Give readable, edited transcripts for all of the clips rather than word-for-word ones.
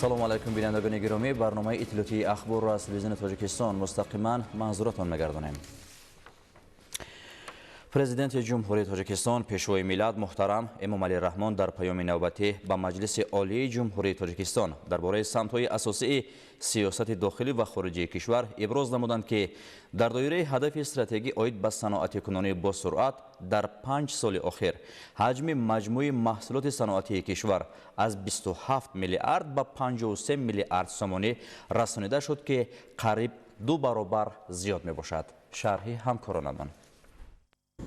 Салому алайкум, бинандагони гиромӣ. Барномаи иттилоотии Ахборро аз телевизиони Тоҷикистон мустақиман манзуратон мегардонем. Президенти Ҷумҳурии Тоҷикистон, Пешвои миллат муҳтарам Эмомалӣ Раҳмон дар паёми навбатӣ ба Маҷлиси Олии Ҷумҳурии Тоҷикистон дар бораи самтҳои асосии сиёсати дохилӣ ва хориҷии кишвар иброз намуданд, ки дар доираи ҳадафи стратегӣ оид ба саноатикунонии босуръат дар 5 соли охир ҳаҷми маҷмӯи маҳсулоти саноатии кишвар аз 27 миллиард ба 53 миллиард сомонӣ расонида шуд, ки қариб ду баробар зиёд мебошад. Шарҳи ҳамкоронамон.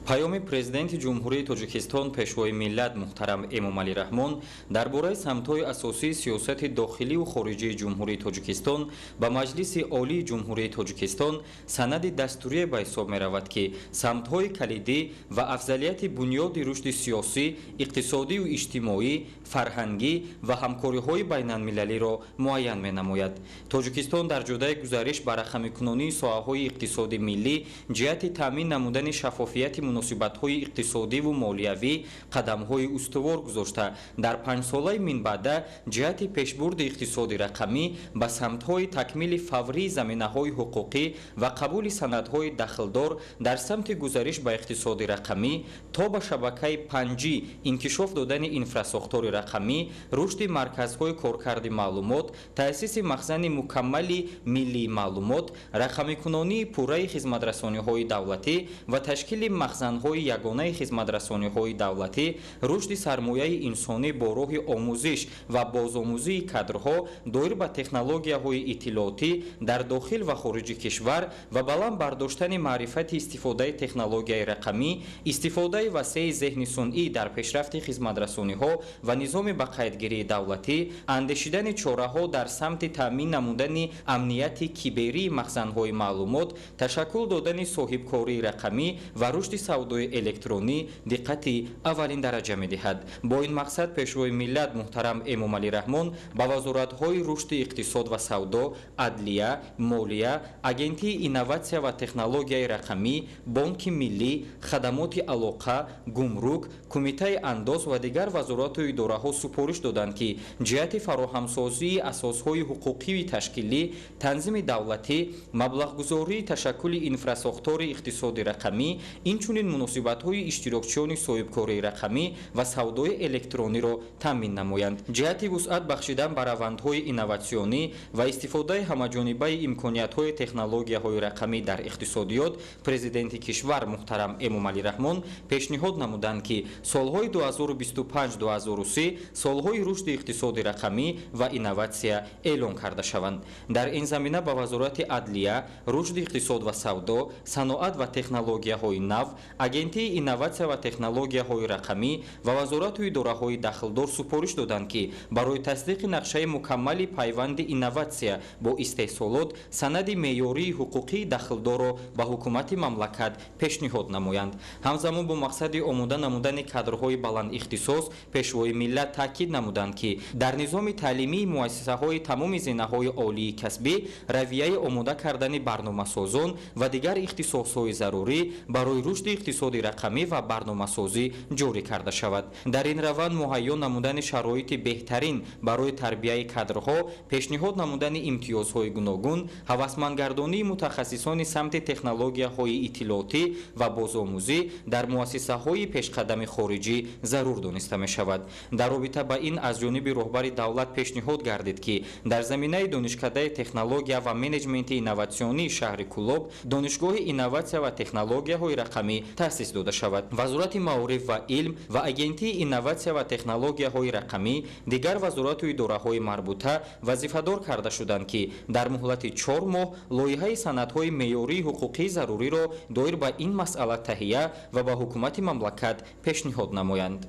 Паёми Президенти Ҷумҳурии Тоҷикистон, Пешвои миллат муҳтарам Эмомалӣ Раҳмон дар бораи самтҳои асосии сиёсати дохиливу хориҷии Ҷумҳурии Тоҷикистон ба Маҷлиси Олии Ҷумҳурии Тоҷикистон санади дастурие ба ҳисоб меравад, ки самтҳои калидӣ ва афзалияти бунёди рушди сиёсӣ, иқтисодию иҷтимоӣ, фарҳангӣ ва ҳамкориҳои байналмилалиро муайян менамояд. Тоҷикистон дар ҷодаи гузариш ба рақамикунонии соҳаҳои иқтисоди миллӣ ҷиҳати таъмин намудани шаффофияти муносибатҳои иқтисодиву молиявӣ қадамҳои устувор гузошта, дар панҷсолаи минбаъда ҷиҳати пешбурди иқтисоди рақамӣ ба самтҳои такмили фаврии заминаҳои ҳуқуқӣ ва қабули санадҳои дахлдор дар самти гузариш ба иқтисоди рақамӣ то ба шабакаи 5G, инкишоф додани инфрасохтори рақамӣ, рушди марказҳои коркарди маълумот, таъсиси махзани мукаммали миллии маълумот, рақамикунонии пурраи хизматрасониҳои давлатӣ ва ташкили махзанҳои ягонаи хизматрасониҳои давлатӣ, рушди сармояи инсонӣ бо роҳи омӯзиш ва бозомӯзии кадрҳо доир ба технологияҳои иттилоотӣ дар дохил ва хориҷи кишвар ва баланд бардоштани маърифати истифодаи технологияи рақамӣ, истифодаи васеи зеҳни сунъӣ дар пешрафти хизматрасониҳо ва низоми ба қайдгирии давлатӣ, андешидани чораҳо дар самти таъмин намудани амнияти киберии махзанҳои маълумот, ташаккул додани соҳибкории рақамӣ ва рушди савдои электронӣ диққати аввалин дараҷа медиҳад. Бо ин мақсад Пешвои миллат муҳтарам Эмомалӣ Раҳмон ба вазоратҳои рушди иқтисод ва савдо, адлия, молия, Агентии инноватсия ва технологияи рақамӣ, Бонки миллӣ, хадамоти алоқа, гумрук, Кумитаи андоз ва дигар вазорату идораҳо супориш доданд, ки ҷиҳати фароҳамсозии асосҳои ҳуқуқию ташкилӣ, танзими давлатӣ, маблағгузории ташаккули инфрасохтори иқтисоди рақамӣ, инчунин муносибатҳои иштирокчиёни соҳибкории рақамӣ ва савдои электрониро таъмин намоянд. Ҷиҳати вусъат бахшидан ба равандҳои инноватсионӣ ва истифодаи ҳамаҷонибаи имкониятҳои технологияҳои рақамӣ дар иқтисодиёт Президенти кишвар муҳтарам Эмомалӣ Раҳмон пешниҳод намуданд, ки солҳои 2025-2030 солҳои рушди иқтисоди рақамӣ ва инноватсия эълон карда шаванд. Дар ин замина ба Вазорати адлия, рушди иқтисод ва савдо, саноат ва технологияҳои нав, Агентии инноватсия ва технологияҳои рақамӣ ва вазорату идораҳои дахлдор супориш доданд, ки барои тасдиқи нақшаи мукаммали пайванди инноватсия бо истеҳсолот санади меъёрии ҳуқуқии дахлдорро ба ҳукумати мамлакат пешниҳод намоянд. Ҳамзамон, бо мақсади омода намудани кадрҳои баландихтисос Пешвои миллат таъкид намуданд, ки дар низоми таълимии муассисаҳои тамоми зинаҳои олии касбӣ равияи омода кардани барномасозон ва дигар ихтисосҳои зарурӣ барои рушди иқтисоди рақамӣ ва барномасозӣ ҷорӣ карда шавад. Дар ин раванд муҳайё намудани шароити беҳтарин барои тарбияи кадрҳо, пешниҳод намудани имтиёзҳои гуногун, ҳавасмандгардонии мутахассисони самти технологияҳои иттилоотӣ ва бозомӯзӣ дар муассисаҳои пешқадами хориҷӣ зарур дониста мешавад. Дар робита ба ин аз ҷониби роҳбари давлат пешниҳод гардид, ки дар заминаи Донишкадаи технология ва менеҷменти инноватсионии шаҳри Кӯлоб Донишгоҳи инноватсия ва технологияҳои рақамӣ таъсис дода шавад. Вазорати маориф ва илм ва Агентии инноватсия ва технологияҳои рақамӣ, дигар вазорату идораҳои марбута вазифадор карда шуданд, ки дар муҳлати 4 моҳ лоиҳаи санадҳои меъёрии ҳуқуқии заруриро доир ба ин масъала таҳия ва ба ҳукумати мамлакат пешниҳод намоянд.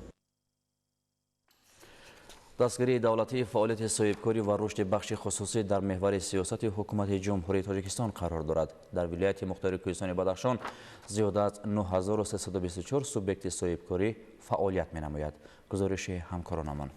Дастгирии давлатии фаъолияти соҳибкорӣ ва рушди бахши хусусӣ дар меҳвари сиёсати ҳукумати Ҷумҳурии Тоҷикистон қарор дорад. Дар вилояти мухтори Кӯҳистони Бадахшон зиёда аз 9324 субъекти соҳибкорӣ фаъолият менамояд. Гузориши ҳамкоронамон.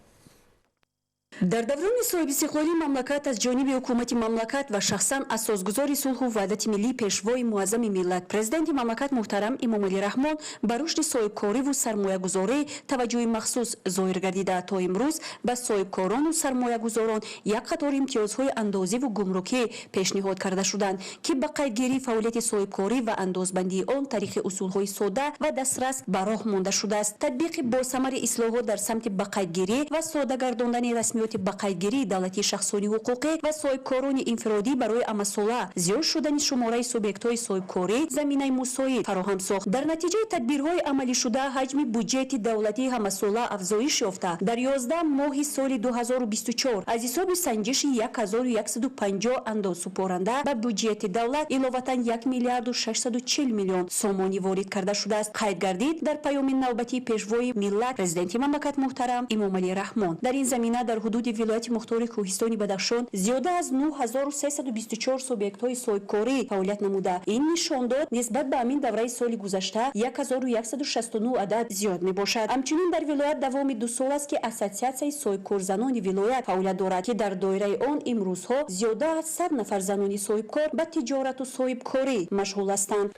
Дар даврони соҳибистиқлолии мамлакат аз ҷониби ҳукумати мамлакат ва шахсан асосгузори сулҳу ваҳдати миллӣ, Пешвои муаззами миллат, Президенти мамлакат муҳтарам Эмомалӣ Раҳмон ба рушди соҳибкориву сармоягузорӣ таваҷҷӯҳи махсус зоҳир гардида, то имрӯз ба соҳибкорону сармоягузорон як қатор имтиёзҳои андозиву гумрукӣ пешниҳод карда шуданд, ки ба қайдгирии фаъолияти соҳибкорӣ ва андозбандии он тариқи усулҳои сода ва дастрас ба роҳ монда шудааст. Татбиқи босамари ислоҳот дар самти ба қайдгирӣ ва сода гардондани расмиёти ба қайдгирии давлатии шахсони ҳуқуқӣ ва соҳибкорони инфиродӣ барои амасола зиёд шудани шумораи субъектҳои соҳибкорӣ заминаи мусоид фароҳам сохт. Дар натиҷаи тадбирҳои амалишуда ҳаҷми буҷети давлатии ҳамасола афзоиш ёфта, дар 11 моҳи соли 2024 аз ҳисоби санҷиши 1150 андозсупоранда ба буҷети давлат иловатан 1 миллиарду 640 миллион сомонӣ ворид карда шудааст, қайд гардид дар паёми навбатии Пешвои миллат, Президенти мамлакат муҳтарам Эмомалӣ Раҳмон. Дар ин замина дар ҳудуди вилояти мухтори Кӯҳистони Бадахшон зиёда аз 9324 субъектҳои соҳибкорӣ фаъолият намуда, ин нишондод нисбат ба ҳамин давраи соли гузашта 1169 адад зиёд мебошад. Ҳамчунин дар вилоят давоми 2 сол аст, ки Ассотсиатсияи соҳибкорзанони вилоят фаъолият дорад, ки дар доираи он имрӯзҳо зиёда аз 100 нафар занони соҳибкор ба тиҷорату соҳибкорӣ машғул ҳастанд.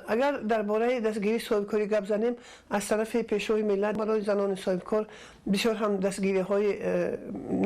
Агар дар бораи дастгирии соҳибкорӣ гап занем, аз тарафи Пешвои миллат барои занони соҳибкор бисёр ҳам дастгириҳои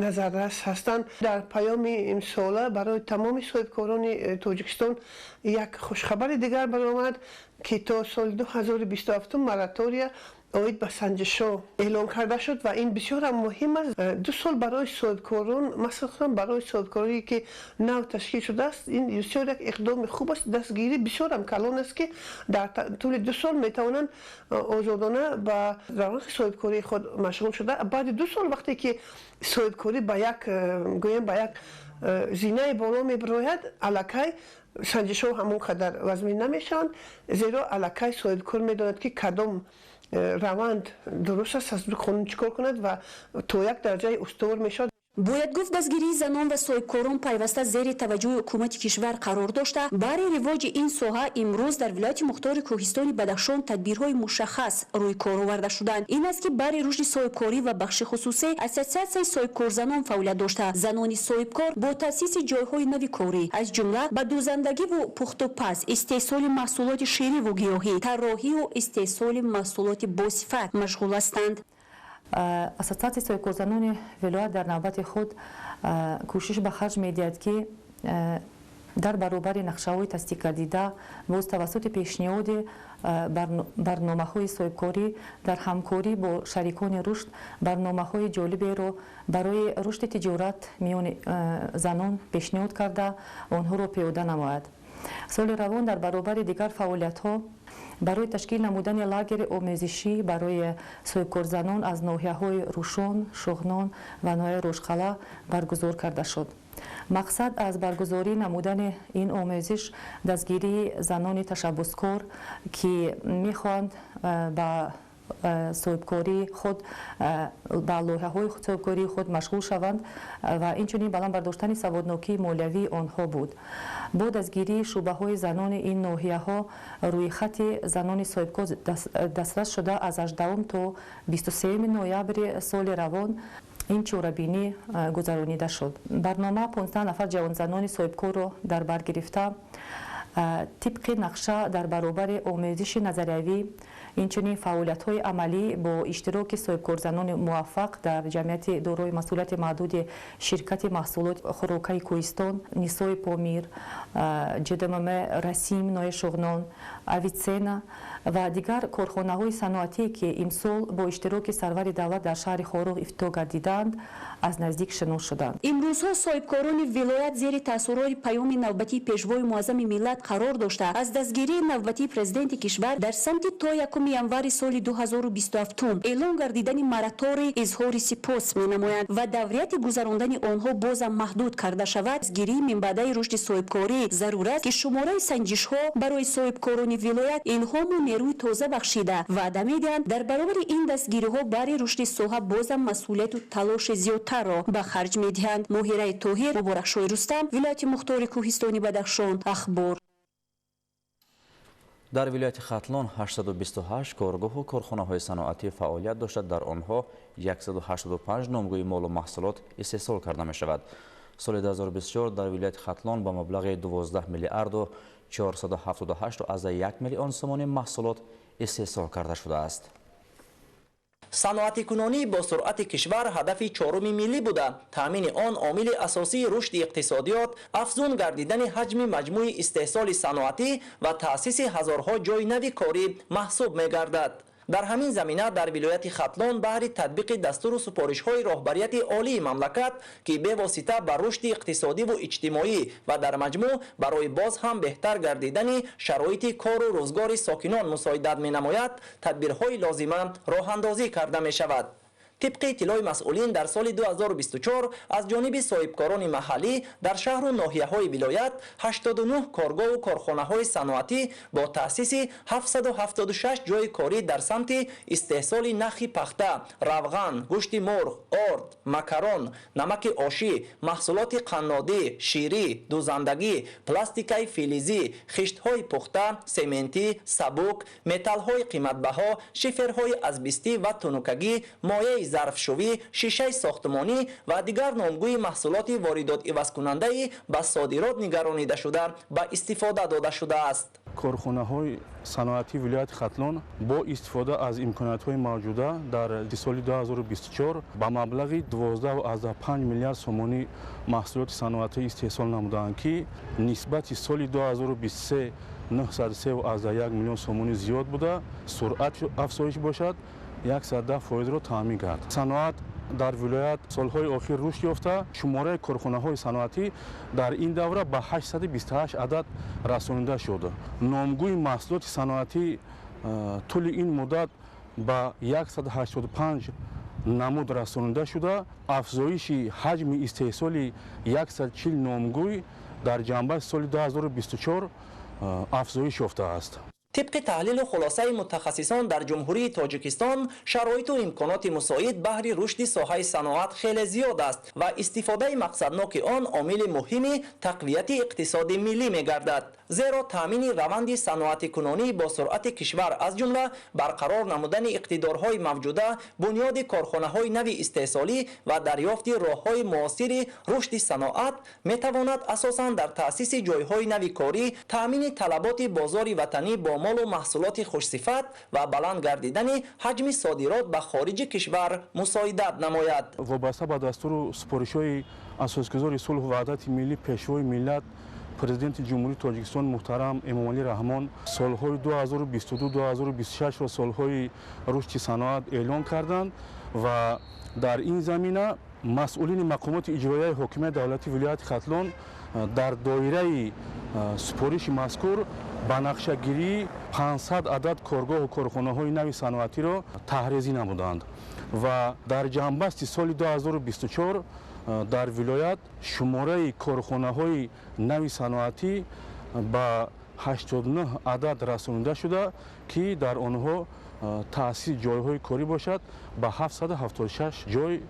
назаррас ҳастанд. Дар паёми имсола барои тамоми соҳибкорони Тоҷикистон як хушхабари дигар баромад, ки то соли 2027 моратория оид ба санҷишҳо эълон карда шуд ва ин бисёрам муҳим аст. 2 сол барои соҳибкорон, махсусан барои соҳибкорие ки нав ташкил шудааст, ин бисёр як иқдоми хуб аст, дастгирӣ бисёрам калон аст, ки дар тӯли 2 сол метавонанд озодона ба равнақи соҳибкории худ машғул шуда, баъди 2 сол, вақте ки соҳибкорӣ ба як, гӯем, ба як зинаи боло мебирояд, аллакай санҷишҳо ҳамон қадар вазмин намешаванд, зеро аллакай соҳибкор медонад, ки кадом раванд дуруст аст, аз қонун чӣ кор кунад ва то як дараҷаи устувор мешавад. Бояд гуфт, дастгирии занон ва соҳибкорон пайваста зери таваҷҷӯҳи ҳукумати кишвар қарор дошта, баҳри ривоҷи ин соҳа имрӯз дар вилояти мухтори Кӯҳистони Бадахшон тадбирҳои мушаххас рӯи кор оварда шуданд. Ин аст, ки баҳри рушди соҳибкорӣ ва бахши хусусӣ Ассотсиатсияи соҳибкорзанон фаъолият дошта, занони соҳибкор бо таъсиси ҷойҳои нави корӣ, аз ҷумла ба дӯзандагиву пухтупаз, истеҳсоли маҳсулоти шириву гиёҳӣ, тарроҳию истеҳсоли маҳсулоти босифат машғул ҳастанд. Ассотсиатсияи соҳибкорзанони вилоят дар навбати худ кӯшиш ба харҷ медиҳад, ки дар баробари нақшаҳои тасдиқгардида боз тавассути пешниҳоди барномаҳои соҳибкорӣ дар ҳамкорӣ бо шарикони рушд барномаҳои ҷолиберо барои рушди тиҷорат миёни занон пешниҳод карда, онҳоро пиёда намояд. Соли равон дар баробари дигар фаъолиятҳо барои ташкил намудани лагери омӯзишӣ барои соҳибкорзанон аз ноҳияҳои Рушон, Шуғнон ва ноҳияи Рошқалъа баргузор карда шуд. Мақсад аз баргузорӣ намудани ин омӯзиш дастгирии занони ташаббускор, ки мехоҳанд ба соҳибкории худ, ба лоиҳаҳои соҳибкории худ машғул шаванд ва инчунин баланд бардоштани саводнокии молиявии онҳо буд. Бо дастгирии шӯъбаҳои занони ин ноҳияҳо рӯйхати занони соҳибкор дастрас шуда, аз 18 то 23 ноябри соли равон ин чорабинӣ гузаронида шуд. Барнома 15 нафар ҷавонзанони соҳибкорро дар бар гирифта, тибқи нақша дар баробари омӯзиши назариявӣ инчунин фаъолиятҳои амалӣ бо иштироки соҳибкорзанони муваффақ дар ҷамъияти дорои масъулияти маҳдуди ширкати маҳсулоти хӯрокаи Кӯҳистон, Нисои Помир, ҶДММ Расим ноҳияи Шуғнон, Авитсена ва дигар корхонаҳои саноатие, ки имсол бо иштироки сарвари давлат дар шаҳри Хоруғ ифтитоҳ гардидаанд, аз наздик шинос шуданд. Имрӯзҳо соҳибкорони вилоят зери таъсуроти паёми навбатии Пешвои муаззами миллат қарор дошта, аз дастгирии навбатии президенти кишвар дар самти то 1 январи соли 2027 эълон гардидани мораторий изҳори сипос менамоянд ва даврияти гузарондани онҳо бозам маҳдуд карда шавад. Дастгирии минбаъдаи рушди соҳибкорӣ зарур аст, ки шумораи санҷишҳо барои соҳибкорони вилоят илҳому нерӯи тоза бахшида, ваъда медиҳанд, дар баробари ин дастгириҳо баҳри рушди соҳа бозам масъулияту талоши зиёдтарро ба харҷ медиҳанд. Моҳираи Тоҳир, Муборакшои Рустам, вилояти мухтори Кӯҳистони Бадахшон, Ахбор. Дар вилояти Хатлон 828 коргоҳу корхонаҳои саноатӣ фаъолият дошта, дар онҳо 185 номгӯи молу маҳсулот истеҳсол карда мешавад. Соли 2024 дар вилояти Хатлон ба маблағи 12 миллиарду 478,1 миллион сомонӣ маҳсулот истеҳсол карда шудааст. Саноатикунонӣ бо суръати кишвар ҳадафи чоруми миллӣ буда, таъмини он омили асосии рушди иқтисодиёт, афзун гардидани ҳаҷми маҷмӯи истеҳсоли саноатӣ ва таъсиси ҳазорҳо ҷойи нави корӣ маҳсуб мегардад. Дар ҳамин замина дар вилояти Хатлон баҳри татбиқи дастуру супоришҳои роҳбарияти олии мамлакат, ки бевосита ба рушди иқтисодиву иҷтимоӣ ва дар маҷмӯъ барои боз ҳам беҳтар гардидани шароити кору рӯзгори сокинон мусоидат менамояд, тадбирҳои лозима роҳандозӣ карда мешавад. Тибқи иттилои масъулин, дар соли 2024 аз ҷониби соҳибкорони маҳаллӣ дар шаҳру ноҳияҳои вилоят 89 коргоҳу корхонаҳои саноатӣ бо таъсиси 776 ҷойи корӣ дар самти истеҳсоли нахи пахта, равған, гӯшти мурғ, орд, макарон, намаки ошӣ, маҳсулоти қаннодӣ, ширӣ, дузандагӣ, пластикаи филизӣ, хиштҳои пухта, сементӣ, сабук, металлҳои қиматбаҳо, шиферҳои азбистӣ ва тунукагӣ, мояи зарфшувӣ, шишаи сохтмонӣ ва дигар номгӯи маҳсулоти воридотивазкунандаи ба содирот нигаронидашуда ба истифода дода шудааст. Корхонаҳои саноатии вилояти Хатлон бо истифода аз имкониятҳои мавҷуда дар соли 2024 ба маблағи 12,5 миллиард сомонӣ маҳсулоти саноатӣ истеҳсол намуданд, ки нисбати соли 2023 903,1 миллион сомонӣ зиёд буда, суръати афзоиш бошад 110%-ро таъмин кард. Саноат дар вилоят солҳои охир рушд ёфта, шумораи корхонаҳои саноатӣ дар ин давра ба 828 адад расонида шуд. Номгӯи маҳсулоти саноатӣ тӯли ин муддат ба 185 намуд расонида шуда, афзоиши ҳаҷми истеҳсоли 140 номгӯй дар ҷанбаи соли 2024 афзоиш ёфтааст. Тибқи таҳлилу хулосаи мутахассисон, дар Ҷумҳурии Тоҷикистон шароиту имконоти мусоид баҳри рушди соҳаи саноат хеле зиёд аст ва истифодаи мақсадноки он омили муҳими тақвияти иқтисоди миллӣ мегардад. Зеро таъмини раванди саноатикунонӣ бо суръати кишвар, аз ҷумла барқарор намудани иқтидорҳои мавҷуда, бунёди корхонаҳои нави истеҳсолӣ ва дарёфти роҳҳои муосири рушди саноат метавонад асосан дар таъсиси ҷойҳои нави корӣ, таъмини талаботи бозори ватанӣ бо молу маҳсулоти хушсифат ва баланд гардидани ҳаҷми содирот ба хориҷи кишвар мусоидат намояд. Вобаста ба дастуру супоришҳои асосгузори сулҳу ваҳдати миллӣ, Пешвои миллат, Президенти Ҷумҳурии Тоҷикистон муҳтарам Эмомалӣ Раҳмон солҳои 2022-2026-ро солҳои рушди саноат эълон карданд ва дар ин замина масъулини мақомоти иҷроияи ҳокимияти давлатии вилояти Хатлон дар доираи супориши мазкур ба нақшагирии 500 адад коргоҳу корхонаҳои нави саноатиро таҳрезӣ намуданд ва дар ҷанбасти соли 2024 дар вилоят шумораи корхонаҳои нави саноатӣ ба 89 адад расонида шуда, ки дар онҳо таъсиси ҷойҳои корӣ бошад ба 776 ҷой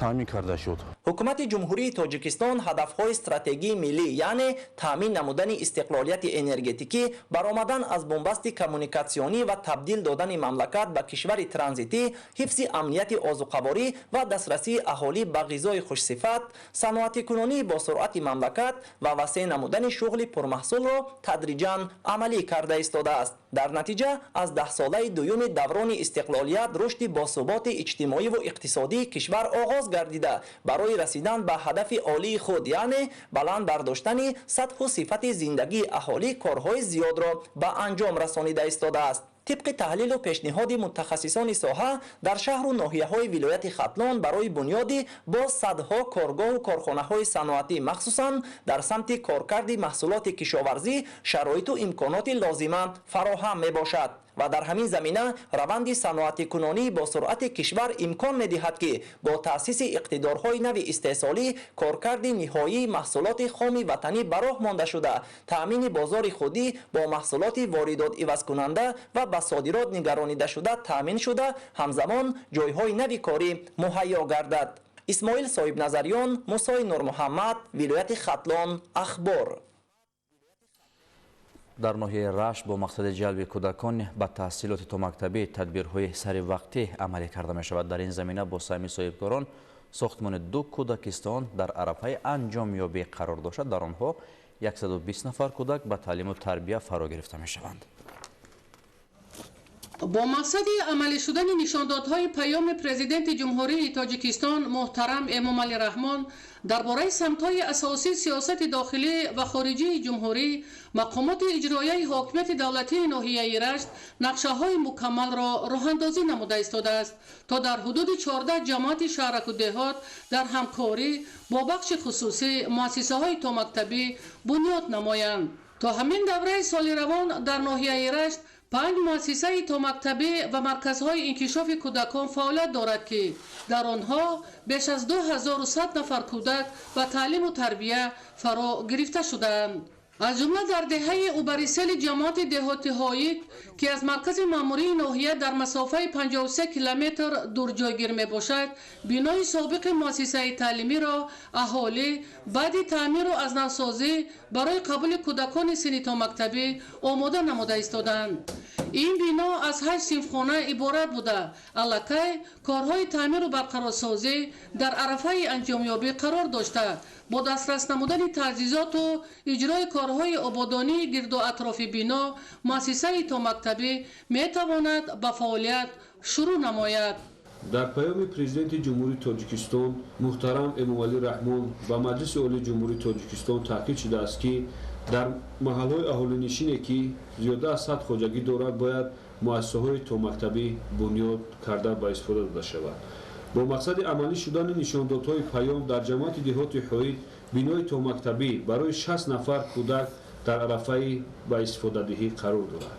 таъмин карда шуд. Ҳукумати Ҷумҳурии Тоҷикистон ҳадафҳои стратегии миллӣ, яъне таъмин намудани истиқлолияти энергетикӣ, баромадан аз бунбасти коммуникатсионӣ ва табдил додани мамлакат ба кишвари транзитӣ, ҳифзи амнияти озуқаворӣ ва дастрасии аҳолӣ ба ғизои хушсифат, саноатикунонии бо суръати мамлакат ва васеъ намудани шуғли пурмаҳсулро тадриҷан амалӣ карда истодааст. Дар натиҷа аз даҳсолаи дуюми даврони истиқлолият рушди босуботи иҷтимоиву иқтисодии кишвар оғоз гардида, барои расидан ба ҳадафи олии худ, яъне баланд бардоштани сатҳу сифати зиндагии аҳолӣ, корҳои зиёдро ба анҷом расонида истодааст. Тибқи таҳлилу пешниҳоди мутахассисони соҳа, дар шаҳру ноҳияҳои вилояти Хатлон барои бунёди боз садҳо коргоҳу корхонаҳои саноатӣ, махсусан дар самти коркарди маҳсулоти кишоварзӣ, шароиту имконоти лозима фароҳам мебошад. Ва дар ҳамин замина раванди саноатикунонӣ бо суръати кишвар имкон медиҳад, ки бо таъсиси иқтидорҳои нави истеҳсолӣ коркарди ниҳоии маҳсулоти хоми ватанӣ ба роҳ монда шуда, таъмини бозори худӣ бо маҳсулоти воридотивазкунанда ва ба содирот нигаронидашуда таъмин шуда, ҳамзамон ҷойҳои нави корӣ муҳайё гардад. Исмоил Соҳибназарён, Мусои Нурмуҳаммад, вилояти Хатлон, Ахбор. Дар ноҳияи Рашт бо мақсади ҷалби кӯдакон ба таҳсилоти томактабӣ тадбирҳои саривақтӣ амалӣ карда мешавад. Дар ин замина бо саҳми соҳибкорон сохтмони ду кӯдакистон дар арафаи анҷомёбӣ қарор дошта, дар онҳо 120 нафар кӯдак ба таълиму тарбия фаро гирифта мешаванд. Бо мақсади амалӣ шудани нишондодҳои паёми Президенти Ҷумҳурии Тоҷикистон муҳтарам Эмомалӣ Раҳмон дар бораи самтҳои асосии сиёсати дохилӣ ва хориҷии ҷумҳурӣ, мақомоти иҷроияи ҳокимияти давлатии ноҳияи Рашт нақшаҳои мукаммалро роҳандозӣ намуда истодааст, то дар ҳудуди 14 ҷамоати шаҳраку деҳот дар ҳамкорӣ бо бахши хусусӣ муассисаҳои томактабӣ бунёд намоянд. То ҳамин давраи соли равон дар ноҳияи Рашт 5 муассисаи томактабӣ ва марказҳои инкишофи кӯдакон фаъолият дорад, ки дар онҳо беш аз 2100 нафар кӯдак ба таълиму тарбия фаро гирифта шудаанд. Аз ҷумла дар деҳаи Убарисели ҷамоати деҳоти Ҳоид, ки аз маркази маъмурии ноҳия дар масофаи 53 километр дур ҷойгир мебошад, бинои собиқи муассисаи таълимиро аҳолӣ баъди таъмиру аз навсозӣ барои қабули кӯдакони синни томактабӣ омода намуда истодаанд. Ин бино аз 8 синфхона иборат буда, аллакай корҳои таъмиру барқарорсозӣ дар арафаи анҷомёбӣ қарор дошта, бо дастрас намудани таҷҳизоту иҷрои корҳои ободонии гирду атрофи бино муассисаи томактабӣ метавонад ба фаъолият шурӯъ намояд. Дар паёми Президенти Ҷумҳурии Тоҷикистон муҳтарам Эмомалӣ Раҳмон ба Маҷлиси Олии Ҷумҳурии Тоҷикистон таъкид шудааст, ки дар маҳалҳои аҳолинишине, ки зиёда аз 100 хоҷагӣ дорад, бояд муассисаҳои томактабӣ бунёд карда ба истифода дода шавад. Бо мақсади амалӣ шудани нишондодҳои паём дар ҷамоати деҳоти Ҳоид бинои томактабӣ барои 60 нафар кӯдак дар арафаи ба истифодадиҳӣ қарор дорад.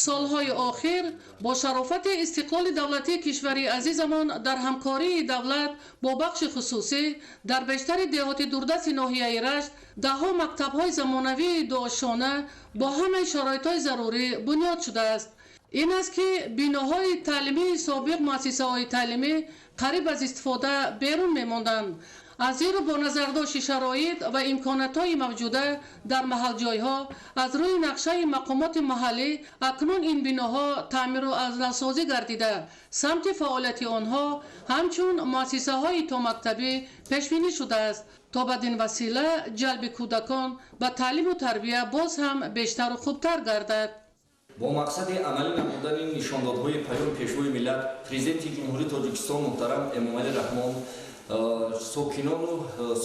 Солҳои охир бо шарофати истиқлоли давлатии кишвари азизамон дар ҳамкории давлат бо бахши хусусӣ дар бештари деҳоти дурдасти ноҳияи Рашт даҳҳо мактабҳои замонавии дуошона бо ҳамаи шароитҳои зарурӣ бунёд шудааст. Ин аст, ки биноҳои таълимии собиқ муассисаҳои таълимӣ қариб аз истифода берун мемонданд. Аз зеру бо назардошти шароит ва имкониятҳои мавҷуда дар маҳалҷойҳо аз рӯи нақшаи мақомоти маҳаллӣ акнун ин биноҳо таъмиру аз навсозӣ гардида, самти фаъолияти онҳо ҳамчун муассисаҳои томактабӣ пешбинӣ шудааст, то бадин васила ҷалби кӯдакон ба таълиму тарбия боз ҳам бештару хубтар гардад. Бо мақсади амалӣ намудани нишондодҳои паёми Пешвои миллат, Президенти Ҷумҳурии Тоҷикистон муҳтарам Эмомалӣ Раҳмон, сокинону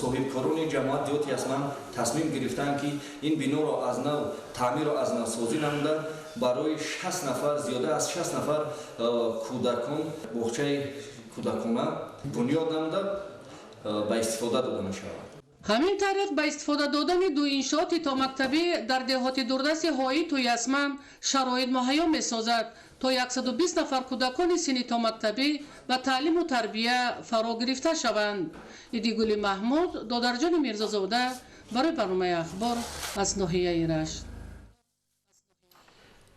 соҳибкорони ҷамоат деҳоти Ясман тасмим гирифтанд, ки ин биноро аз нав таъмиру аз навсозӣ намуда, барои 60 нафар, зиёда аз 60 нафар кӯдакон боғчаи кӯдакона бунёд намуда ба истифода дода мешавад. Ҳамин тариқ ба истифода додани ду иншооти томактабӣ дар деҳоти дурдасти Ҳоиту Ясман шароит муҳайё месозад, то 120 нафар кӯдакони синни томактабӣ ба таълиму тарбия фаро гирифта шаванд. Идигули Маҳмуд, Додарҷони Мирзозода барои барномаи Ахбор аз ноҳияи Рашт.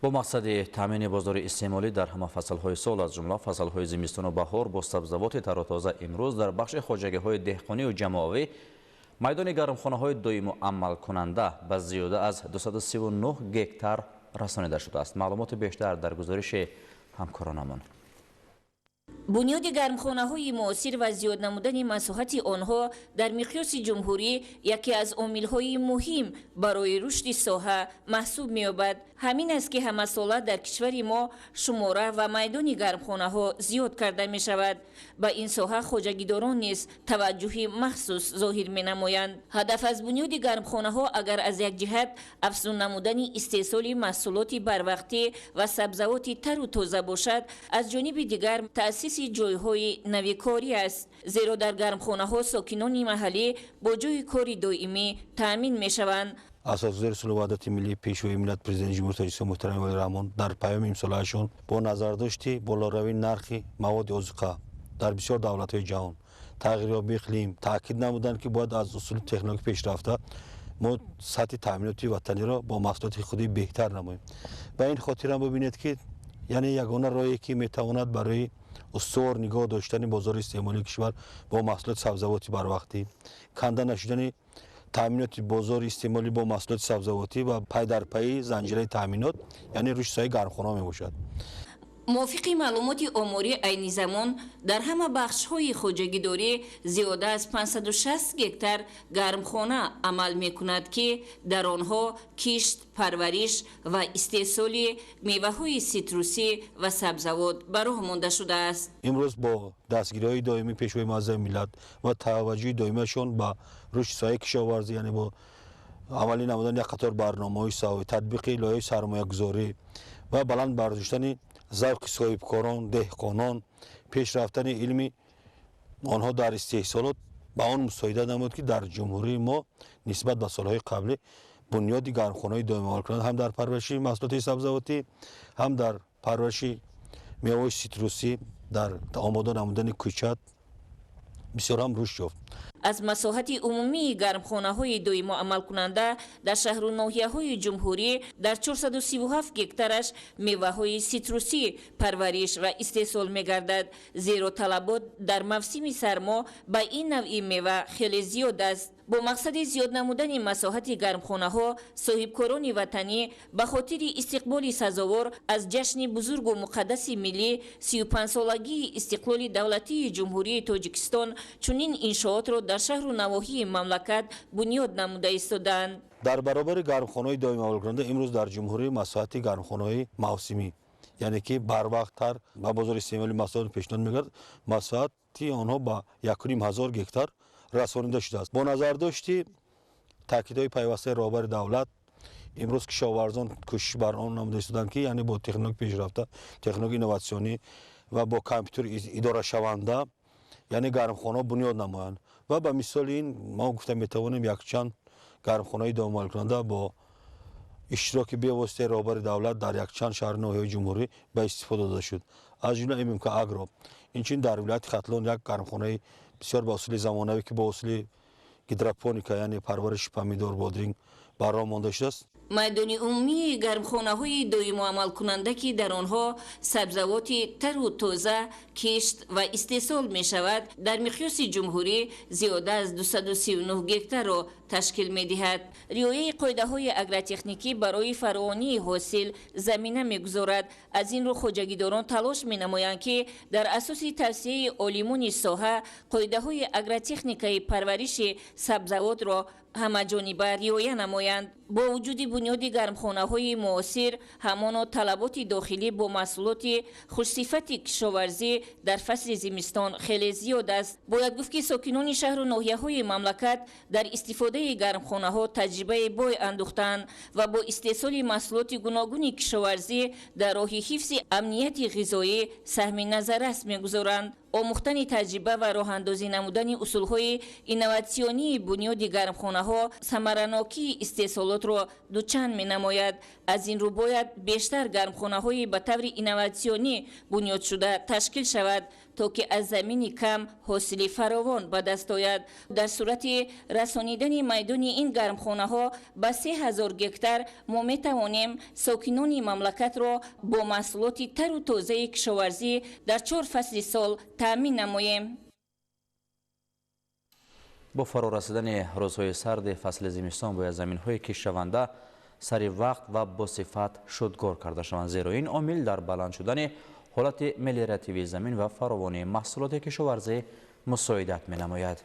Бо мақсади таъмини бозори истеъмолӣ дар ҳама фаслҳои сол, аз ҷумла фаслҳои зимистону баҳор бо сабзавоти тару тоза, имрӯз дар бахши хоҷагиҳои деҳқонию ҷамоавӣ майдони гармхонаҳои доиму амалкунанда ба зиёда аз 239 гектар расонида шудааст. Маълумоти бештар дар гузориши ҳамкоронамон. Бунёди гармхонаҳои муосир ва зиёд намудани масоҳати онҳо дар миқёси ҷумҳурӣ яке аз омилҳои муҳим барои рушди соҳа маҳсуб меёбад. Ҳамин аст, ки ҳамасола дар кишвари мо шумора ва майдони гармхонаҳо зиёд карда мешавад. Ба ин соҳа хоҷагидорон низ таваҷҷӯҳи махсус зоҳир менамоянд. Ҳадаф аз бунёди гармхонаҳо агар аз як ҷиҳат афзун намудани истеҳсоли маҳсулоти барвақтӣ ва сабзавоти тару тоза бошад, аз ҷониби дигар таъсиси ҷойҳои нави корӣ аст, зеро дар гармхонаҳо сокинони маҳаллӣ бо ҷойи кори доимӣ таъмин мешаванд. Асосгузори сулҳу ваҳдати миллӣ, Пешвои миллат, Президенти Ҷумҳурии Тоҷикистон муҳтарам Эмомалӣ Раҳмон дар паёми имсолаашон бо назардошти болоравии нархи маводи озуқа дар бисёр давлатҳои ҷаҳон, тағйирёбии иқлим таъкид намуданд, ки бояд аз усули технологӣ пешрафта мо сатҳи таъминоти ватаниро бо маҳсулоти худӣ беҳтар намоем. Ба ин хотирам бибинед, ки яъне ягона роҳе, ки метавонад барои устувор нигоҳ доштани бозори истеъмолии кишвар бо маҳсулоти сабзавоти барвақтӣ, канда нашудани Таъминоти бозори истеъмолӣ бо маҳсулоти сабзавотӣ ва пайдарпайи занҷираи таъминот, яъне рушди соҳаи гармхонаҳо мебошад. Мувофиқи маълумоти оморӣ, айни замон дар ҳама бахшҳои хоҷагидорӣ зиёда аз 560 гектар гармхона амал мекунад, ки дар онҳо кишт, парвариш ва истеҳсоли меваҳои ситрусӣ ва сабзавот ба роҳ монда шудааст. Имрӯз бо дастгириҳои доимии Пешвои муаззами миллат ва таваҷҷӯҳи доимиашон ба рушди соҳаи кишоварзӣ, яъне бо амалӣ намудани як қатор барномаҳои соҳавӣ, татбиқи лоиҳаи сармоягузорӣ ва баланд бардоштани завқи соҳибкорон, деҳқонон, пешрафтани илми онҳо дар истеҳсолот ба он мусоидат намуд, ки дар ҷумҳурии мо нисбат ба солҳои қаблӣ бунёди гармхонаҳои доимиамалкунанда ҳам дар парвариши маҳсулоти сабзавотӣ, ҳам дар парвариши меваҳои ситрусӣ, дар омода намудани кӯчат бисёр ҳам рушд ёфт. Аз масоҳати умумии гармхонаҳои доимо амалкунанда дар шаҳру ноҳияҳои ҷумҳурӣ дар 437 гектараш меваҳои ситрусӣ парвариш ва истеҳсол мегардад, зеро талабот дар мавсими сармо ба ин навъи мева хеле зиёд аст. Бо мақсади зиёд намудани масоҳати гармхонаҳо, соҳибкорони ватанӣ ба хотири истиқболи сазовор аз ҷашни бузургу муқаддаси миллӣ, 35-солагии истиқлоли давлатии Ҷумҳурии Тоҷикистон, чунин иншоотро дар шаҳру навоҳии мамлакат бунёд намуда истодаанд. Дар баробари гармхонаҳои доимиамалкунанда имрӯз дар ҷумҳурӣ масоҳати гармхонаҳои мавсимӣ, яъне ки барвақттар ба бозори истеъмоли маҳсулот пешниҳод мегардад, масоҳати онҳо ба 1500 гектар расонида шудааст. Бо назардошти таъкидҳои пайвастаи роҳбари давлат, имрӯз кишоварзон кӯшиш бар он намуда истоданд, ки яъне бо технологияи пешрафта, технологияи инноватсионӣ ва бо компютер идорашаванда, яъне гармхонаҳо бунёд намоянд. Ва ба мисоли ин мо гуфта метавонем, якчанд гармхонаҳои доимиамалкунанда бо иштироки бевоситаи роҳбари давлат дар якчанд шаҳру ноҳияҳои ҷумҳурӣ ба истифода дода шуд, аз ҷумла ММК Агро. Инчунин дар вилояти Хатлон як гармхонаи бисёр ба усули замонавӣ, ки бо усули гидропоника, яъне парвариши помидор, бодринг ба роҳ монда шудааст. Майдони умумии гармхонаҳои доимоамалкунанда, ки дар онҳо сабзавоти тару тоза кишт ва истеҳсол мешавад, дар миқёси ҷумҳурӣ зиёда аз 239 гектарро ташкил медиҳад. Риояи қоидаҳои агротехникӣ барои фаровонии ҳосил замина мегузорад. Аз ин рӯ хоҷагидорон талош менамоянд, ки дар асоси тавсияи олимони соҳа қоидаҳои агротехникаи парвариши сабзавотро ҳамаҷониба риоя намоянд. Бо вуҷуди бунёди гармхонаҳои муосир, ҳамоно талаботи дохилӣ бо маҳсулоти хушсифати кишоварзӣ дар фасли зимистон хеле зиёд аст. Бояд гуфт, ки сокинони шаҳру ноҳияҳои мамлакат дар истифодаи гармхонаҳо таҷрибаи бой андӯхтаанд ва бо истеҳсоли маҳсулоти гуногуни кишоварзӣ дар роҳи ҳифзи амнияти ғизоӣ саҳми назаррас мегузоранд. Омӯхтани таҷриба ва роҳандозӣ намудани усулҳои инноватсионии бунёди гармхонаҳо самаранокии истеҳсолотро дучанд менамояд. Аз ин рӯ бояд бештар гармхонаҳои ба таври инноватсионӣ бунёдшуда ташкил шавад, то ки аз замини кам ҳосили фаровон ба даст ояд. Дар сурати расонидани майдони ин гармхонаҳо ба 3000 гектар, мо метавонем сокинони мамлакатро бо маҳсулоти тару тозаи кишоварзӣ дар чор фасли сол таъмин намоем. Бо фаро расидани рӯзҳои сарди фасли зимистон бояд заминҳои киштшаванда сари вақт ва босифат шудгор карда шаванд, зеро ин омил дар баланд шудани ҳолати мелиоративии замин ва фаровонии маҳсулоти кишоварзӣ мусоидат менамояд.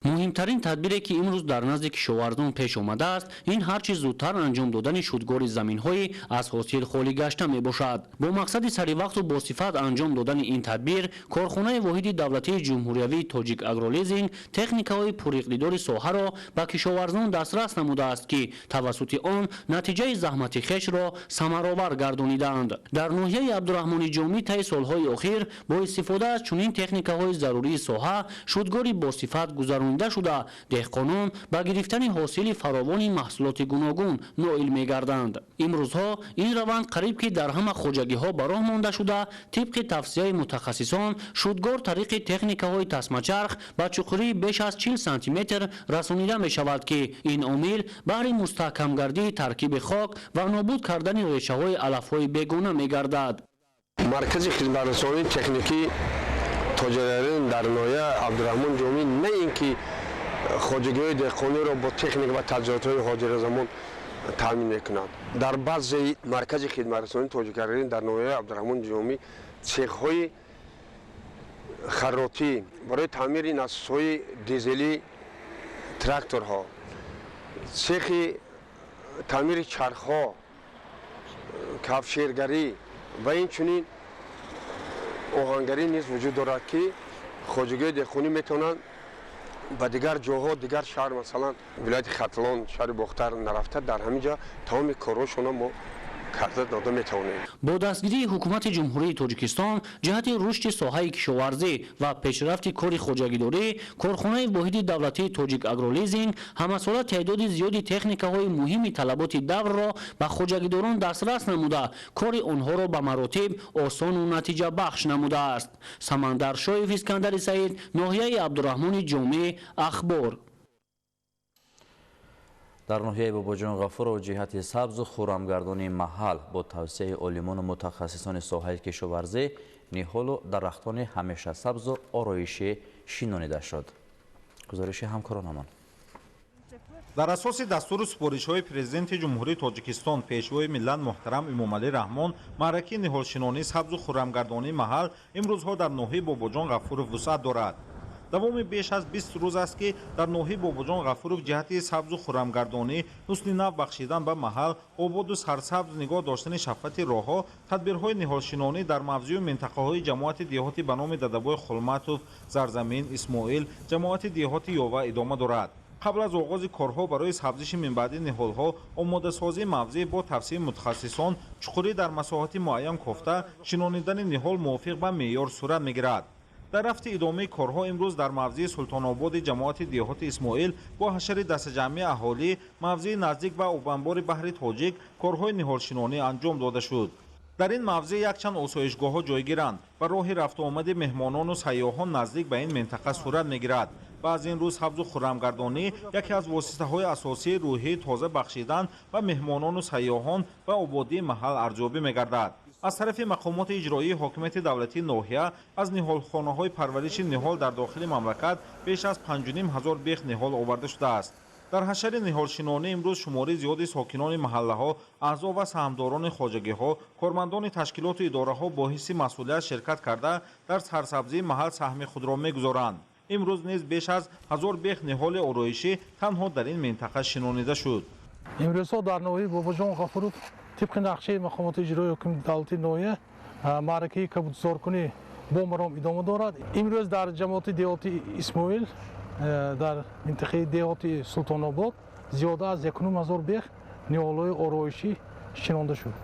Муҳимтарин тадбире, ки имрӯз дар назди кишоварзон пеш омадааст, ин ҳарчи зудтар анҷом додани шудгори заминҳои аз ҳосил холӣ гашта мебошад. Бо мақсади саривақту босифат анҷом додани ин тадбир, корхонаи воҳиди давлатии ҷумҳуриявии Тоҷик Агролизинг техникаҳои пуриқдидори соҳаро ба кишоварзон дастрас намудааст, ки тавассути он натиҷаи заҳмати хешро самаровар гардонидаанд. Дар ноҳияи Абдураҳмони Ҷомӣ таи солҳои охир бо истифода аз чунин техникаҳои зарурии соҳа шудгори босифат гузаронида шуда, деҳқонон ба гирифтани ҳосили фаровони маҳсулоти гуногун ноил мегарданд. Имрӯзҳо ин раванд қариб ки дар ҳама хоҷагиҳо ба роҳ монда шуда, тибқи тавсияи мутахассисон шудгор тариқи техникаҳои тасмачарх ба чуқурии беш аз 40 сантиметр расонида мешавад, ки ин омил баҳри мустаҳкамгардии таркиби хок ва нобуд кардани решаҳои алафҳои бегона мегардад. Маркази хизматрасонии техникӣ Тоҷикагролизинг дар ноҳияи Абдураҳмон Ҷомӣ на ин ки Хоҷагиҳои деҳқониро бо техника ва таҷҳизотҳои ҳозиразамон таъмин мекунад. Дар баъзе маркази хидматрасонии Тоҷикагролизинг дар ноҳияи Абдураҳмони Ҷомӣ цехҳои харротӣ барои таъмири насосҳои дизелӣ тракторҳо, цехи таъмири чархҳо, кафшергарӣ ва инчунин оҳангарӣ низ вуҷуд дорад, ки хоҷагиҳои деҳқонӣ метавонанд ба дигар ҷоҳо, дигар шаҳр, масалан вилояти Хатлон, шаҳри Бохтар нарафта, дар ҳамин ҷо тамоми корҳошонро мо карда дода метавонем. Бо дастгирии ҳукумати Ҷумҳурии Тоҷикистон ҷиҳати рушди соҳаи кишоварзӣ ва пешрафти кори хоҷагидорӣ, корхонаи воҳиди давлатии Тоҷик Агролизинг ҳамасола теъдоди зиёди техникаҳои муҳими талаботи даврро ба хоҷагидорон дастрас намуда, кори онҳоро ба маротиб осону натиҷабахш намудааст. Самандар Шоев, Искандари Саид, ноҳияи Абдураҳмони Ҷомӣ, Ахбор. Дар ноҳияи Бобоҷон Ғафуров ҷиҳати сабзу хуррамгардонии маҳал бо тавсияи олимону мутахассисони соҳаи кишоварзӣ ниҳолу дарахтони ҳамешасабзу ороишӣ шинонида шуд. Гузориши ҳамкоронамон. Дар асоси дастуру супоришҳои Президенти Ҷумҳурии Тоҷикистон, Пешвои миллат муҳтарам Эмомалӣ Раҳмон, маъракаи ниҳолшинонии сабзу хуррамгардонии маҳал имрӯзҳо дар ноҳияи Бобоҷон Ғафуров вусъат дорад. Давоми беш аз 20 рӯз аст, ки дар ноҳияи Бобоҷон Ғафуров ҷиҳати сабзу хуррамгардонӣ, ҳусни нав бахшидан ба маҳал, ободу сарсабз нигоҳ доштани шафқати роҳҳо, тадбирҳои ниҳолшинонӣ дар мавзею минтақаҳои ҷамоати деҳоти ба номи Дадабой Хулматов, Зарзамин, Исмоил, ҷамоати деҳоти Ёва идома дорад. Қабл аз оғози корҳо барои сабзиши минбаъди ниҳолҳо, омодасозии мавзеъ бо тавсияи мутахассисон, чуқурӣ дар масоҳати муайян кофта, шинонидани ниҳол мувофиқ ба меъёр сурат мегирад. Дар рафти идомаи корҳо имрӯз дар мавзеи Султонободи ҷамоати деҳоти Исмоил бо ҳашари дастаҷамъии аҳолӣ мавзеи наздик ба обанбори баҳри Тоҷик корҳои ниҳолшинонӣ анҷом дода шуд. Дар ин мавзеъ якчанд осоишгоҳҳо ҷойгиранд ва роҳи рафтуомади меҳмонону сайёҳон наздик ба ин минтақа сурат мегирад. Ва аз ин рӯз сабзу хуррамгардонӣ яке аз воситаҳои асосии рӯҳии тоза бахшидан ба меҳмонону сайёҳон ва ободии маҳал арзёбӣ мегардад. Аз тарафи мақомоти иҷроии ҳокимияти давлатии ноҳия аз ниҳолхонаҳои парвариши ниҳол дар дохили мамлакат беш аз 5500 бех ниҳол оварда шудааст. Дар ҳашари ниҳолшинонӣ имрӯз шумори зиёди сокинони маҳаллаҳо, аъзо ва саҳмдорони хоҷагиҳо, кормандони ташкилоту идораҳо бо ҳисси масъулият ширкат карда, дар сарсабзии маҳал саҳми худро мегузоранд. Имрӯз низ беш аз 1000 бех ниҳоли ороишӣ танҳо дар ин минтақа шинонида шуд. Имрӯзҳо дар ноҳияи Бобоҷон Ғафуров тибқи нақшаи мақомоти иҷроии ҳокимияти давлатии ноҳия маъракаи кабудзоркунӣ бо маром идома дорад. Имрӯз дар ҷамоати деҳоти Исмоил, дар минтақаи деҳоти Султонобод зиёда аз 1500 бех ниҳолҳои ороишӣ шинонда шуд.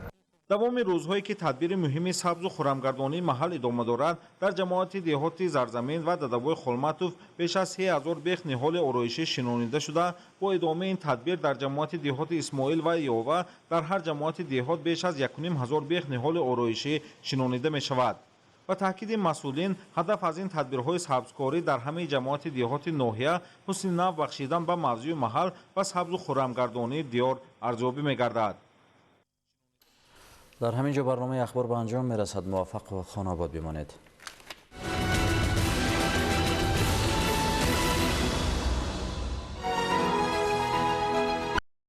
Давоми рӯзҳое ки тадбири муҳими сабзу хуррамгардонии маҳал идома дорад, дар ҷамоати деҳоти Зарзамин ва Дадабой Холматов беш аз 3000 бех ниҳоли ороишӣ шинонида шуда, бо идомаи ин тадбир дар ҷамоати деҳоти Исмоил ва Ёва дар ҳар ҷамоати деҳот беш аз 1500 бех ниҳоли ороишӣ шинонида мешавад. Ба таъкиди масъулин, ҳадаф аз ин тадбирҳои сабзкорӣ дар ҳамаи ҷамоати деҳоти ноҳия ҳусни нав бахшидан ба мавзею маҳал ва сабзу хуррамгардонии диёр арзёбӣ мегардад. Дар ҳамин ҷо барномаи Ахбор ба анҷом мерасад. Муваффақу хонобод бимонед.